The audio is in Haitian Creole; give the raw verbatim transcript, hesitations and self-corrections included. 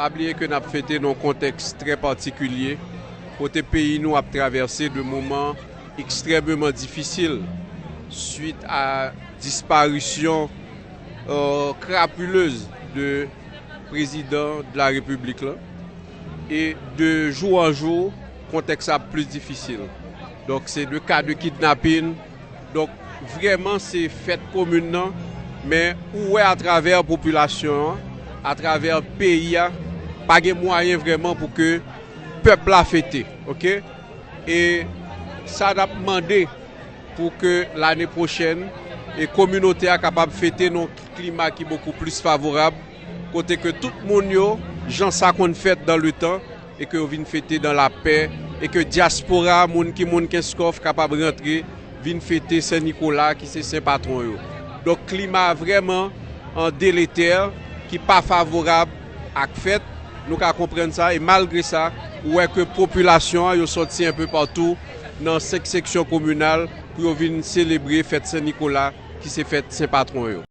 Pa bliye ke n ap fete nan yon kontèks trè patikilye, kote peyi nou ap travèse de moman ekstrèmeman difisil swit a disparisyon, euh, krapilez de prezidan de la repiblik la. E de jou an jou, kontèks la ap plis difisil. Donk, se de ka de kidnapin. Donk, vrèman, se fèt komin nan, men ou wè atravè popilasyon an, atravè peyi a, pa gen mwayen vrèman pou ke pèp la fete, oke? E sa n ap mande pou ke lane pwochèn, e kominote a kapab fete nan yon klima ki bokou plis favorab, kote ke tout moun yo, jan sa konn fèt dan le tan, e ke yo vin fete dan lapè, e ke dyaspora, moun ki moun Kenskòf kapab rantre, vin fete Sen Nikola, ki se sen patwon yo. Donk, klima vrèman an deletè, ki pa favorab ak fèt, nou ka konprann sa, e malgre sa, ou wè ke popilasyon an, yo sòti enpe patou nan senk seksyon kominal pou yo vin selebre fèt Sen Nikola, ki se fèt sen patwon yo.